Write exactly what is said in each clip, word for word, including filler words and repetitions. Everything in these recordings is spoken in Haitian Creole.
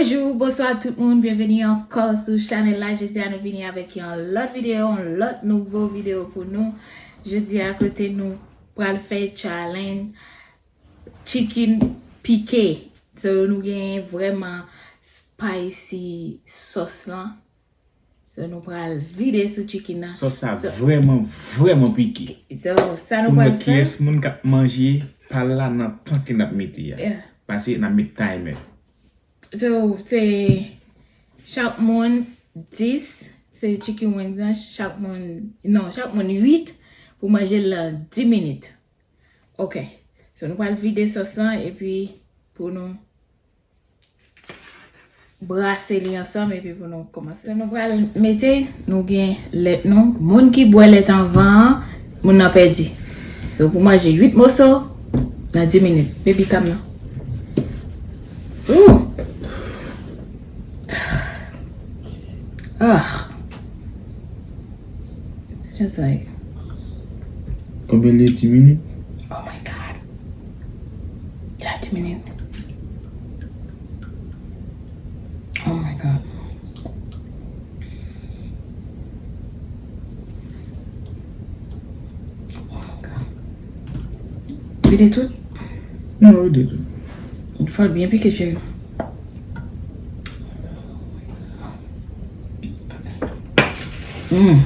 Bonjou, bonswa tout moun, byenveni ankò sou chanèl la. Jodi a nou vini avèk yon lòt videyo, yon lòt nouvo videyo pou nou. Jodi a kote nou pral fè challenge chicken piqué. So nou gen vrèman spicy sòs lan. So nou pral vide sou chicken nan. Sòs sa vrèman, vrèman pike. So sa nou pral fè. Pou nou wè kiyès moun k ap manje pal la nan tan ke n ap mete a. Yeah. Paske n ap met timer. So se chak moun dis, se chicken wings lan, chak moun, non, chak moun uit pou manje l nan dis minit. Ok. So nou pral vide sòs lan epi pou nou brase li ansanm epi pou nou kòmanse. Nou pral mete, nou gen lèt nou. Moun ki bwè lèt anvan an, moun nan pèdi. So pou manje uit moso nan dis minit. Baby, tam nan. Ooh. Ah. Just like. Konbyen li ye? Dis minit? Oh my God. Yeah, dis minit. Oh my God. Oh my God. Vide tout? Non, vide tout. Fò l byen pike, cheri. Mm.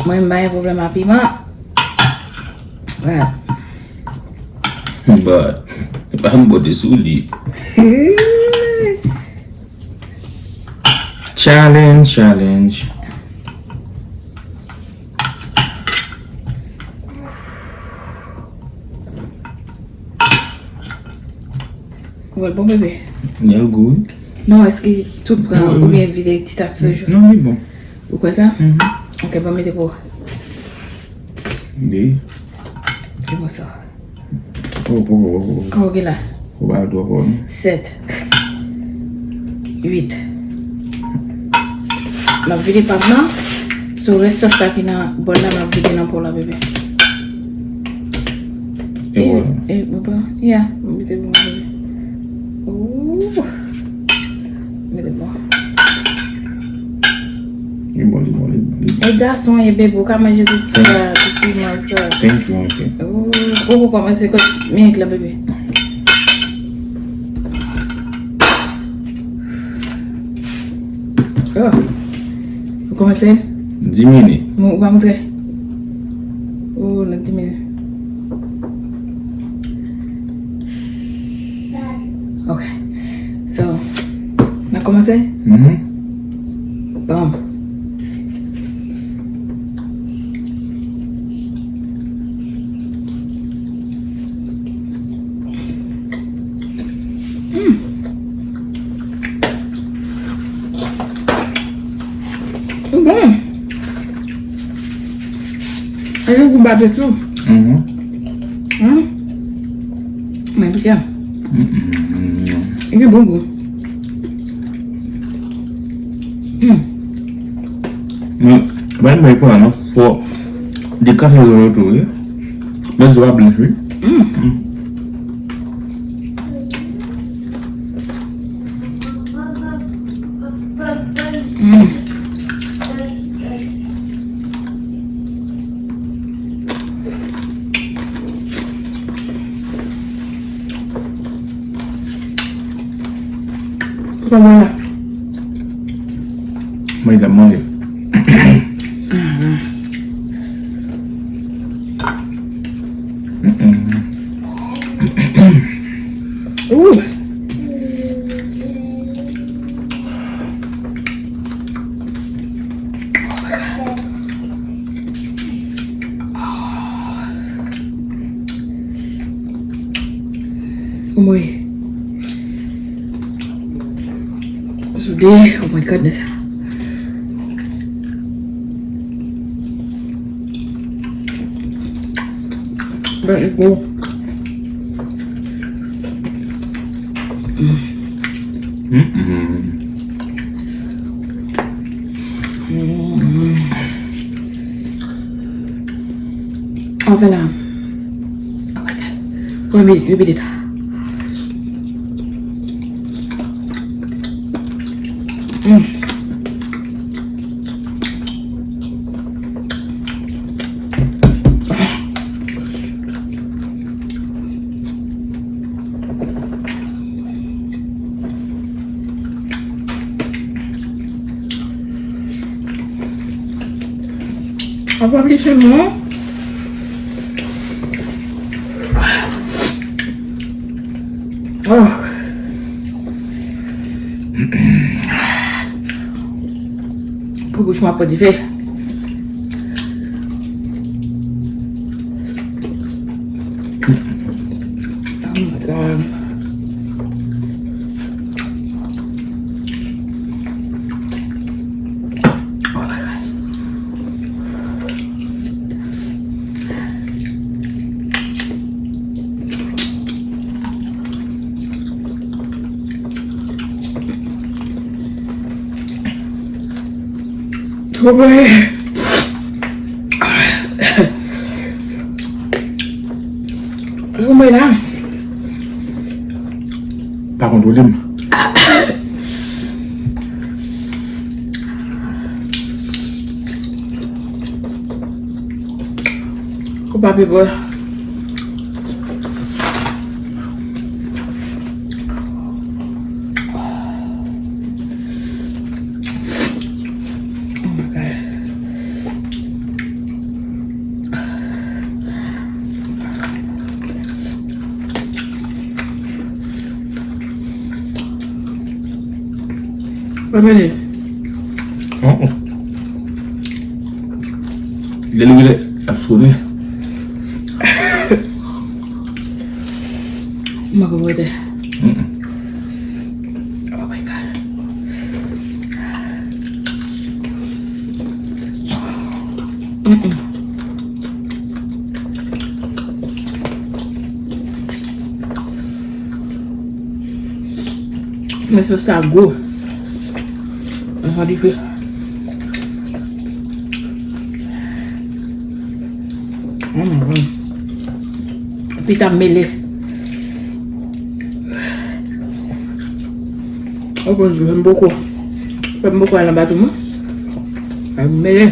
Mwen, m pa gen pwoblèm ak piman. But, pa m pote sou li. Challenge, challenge. Ou wè l bon, bebe? Li gou, wi. Non, èske tout pran oubyen vide ti tas toujou? Non, li bon. Ou kwè sa? Mhm. Ok, bon, mete pou. Li. Li bon sa. Oh, oh, oh, oh. Kòman w gen la? Ou pa al twò fò, non? Sèt. Uit. M ap vide pa m nan. So, rès sòs la ki nan bòl la, m ap vide nan pòl la, bebe. E bòl la? E, e, bòl la. Yeah, m mete pou mwen, bebe. Ooh. Mete bò. Li bon, li bon, li bon, li bon. E gason, e bebe, ou ka manje tout sa, tout piman sa. Thank you, ok. Ou, ou poko kòmanse kot minit la, bebe. Oh. Ou kòmanse? Dis minit. Ou, ou pa montre? Oh, nan dis minit. Ok. So, n a kòmanse? Mhm. Bon. Mm. Bon. E gen gou babekyu. Mhm. Hein? Men pita. Mm, mm, mm, mm. E gen bon gou. Mm. Men, pa gen mwen pran non. Fò dekanse zo yo tou, wi. Men zo a blanch, wi. Mm. Mm. Mm. Kòman la? Mwen, sa manje. Mm-mm. Ooh. Anmwey. Soude, oh my goodness. But it go. Mm-mm. Mm-mm. Anfen la. Oh my God. Go and repeat it. Mm. Apa plis mwen? Oh. Pou bouch mwen ap pran dife. Oh my God. Twouble. Ou mwen la. Pa kontwole m. Ou pa pi bon. Oh my God. Remini. Uh-uh. Lè li rele ap sonnen. Mwen konprann. Mm-mm. Oh my God. Mm-mm. Men sos sa gou. Anjan dife. Mm. Pita mele. Ou konn di fè m boko. Fè m boko al anba tou mwen. Fè m mele.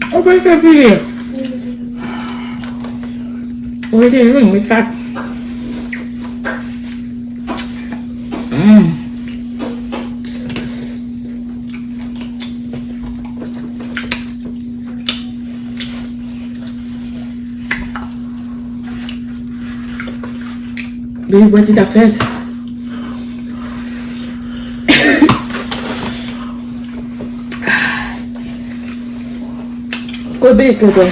Ou pa fè fini. Ou rete youn, wi, sa. Mm. Baby, what did I say? Kobe, Kobe.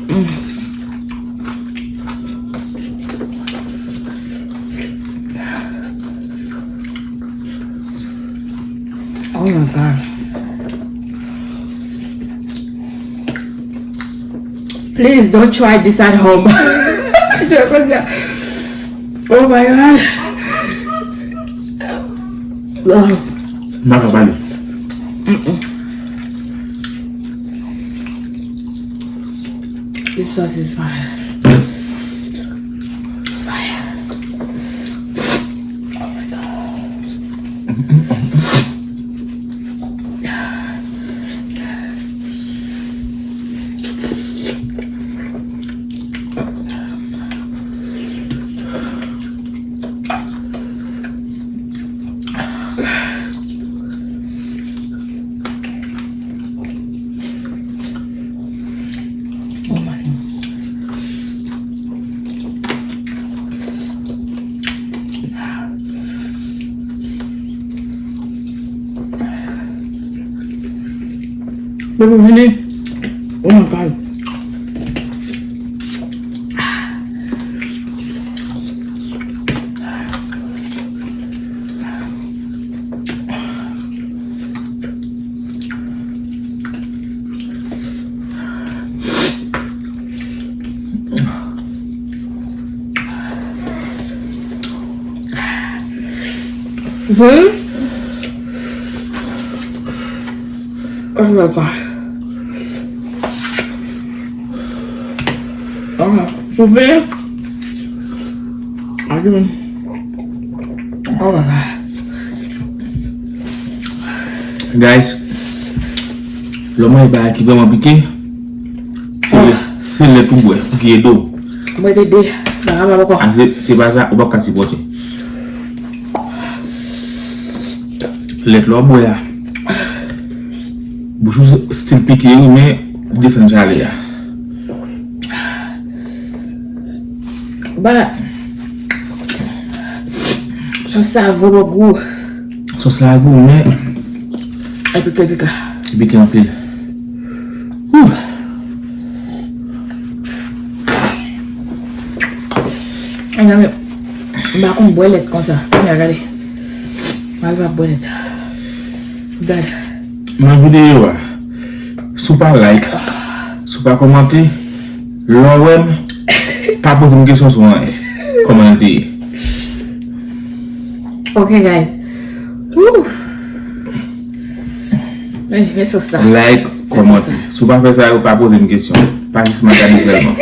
Mm. Oh my God. Please don't try this at home. Je connais. Oh my God. Oh. M pa ka pale. Mm-mm. This sauce is fire. Fire. Oh my God. Pou vini. Oh my God. Hmm? Oh my God. Oh, soupe. Adoum. Oh my God. Guys, lè w manje bagay ki vrèman pike, se lèt, se lèt ou bwè pou ki ede w. Mwen te de, nan kapab ankò. Ak se pa sa, ou p ap ka sipòte. Lèt lè w bwè a. Bouch ou still pike wi, men desann chalè a. Ba, sòs sa vrèman gou. Sòs la gou, men li pike, pike. Li pike anpil. Wouh. Mezanmi, m pa konn bwè lèt konsa. Kounye a, gade. M pa bwè lèt. Gade. Nan videyo a, si w pa like, si w pa kòmante, lè w wè m, pa poze m kesyon sou anyen. Kòman l te ye? Ok, guys. Woo! Men, men sòs la. Like, kòmante. Si w pa fè sa yo, pa poze m kesyon. Pa jis m ap gade sèlman.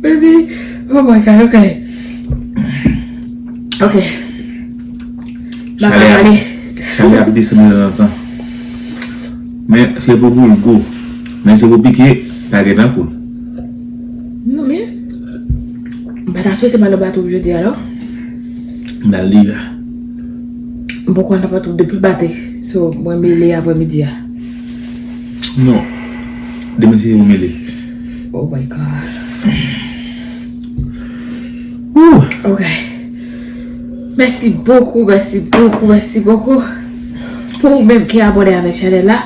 Baby, oh my God, ok. Ok. Chalè a, chalè ap desann de tanzantan. Men se pou, pou l gou. Men se pou pike, pa gen tankou l. Non, men. M pa ta swete m al nan bato jodi a, non. M al deja. M poko al nan bato depi maten. So, mwen mele aprè midi a. Non. Demen se ou mele. Oh my God. Woo! Ok. Mèsi bokou, mèsi bokou, mèsi bokou. Pou ou menm ki abòne avèk chanèl la,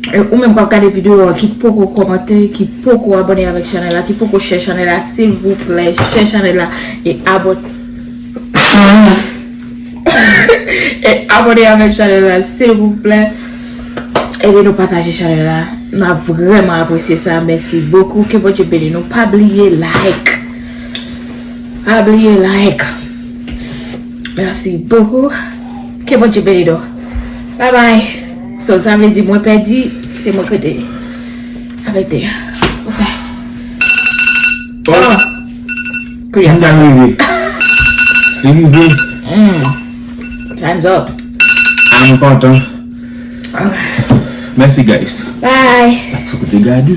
e ou menm k ap gade videyo a, ki poko kòmante, ki poko abòne avèk chanèl la, ki poko share chanèl la, silvouplè, share chanèl la e abòne. E abòne avèk chanèl la, silvouplè. Ede nou pataje chanèl la. Nou ap vrèman apresye sa. Mèsi bokou. Ke Bondye beni nou. Pa bliye like. Pa bliye like. Mèsi bokou. Ke Bondye beni nou. Bye bye. So, sa vle di mwen pèdi, se mwen k rete avèk de. Ok. Oh. Kounye a. Moun ta rive. Li rive. Mm. Time's up. I'm content. Ok. Mèsi, guys. Bye. Sa kote gade.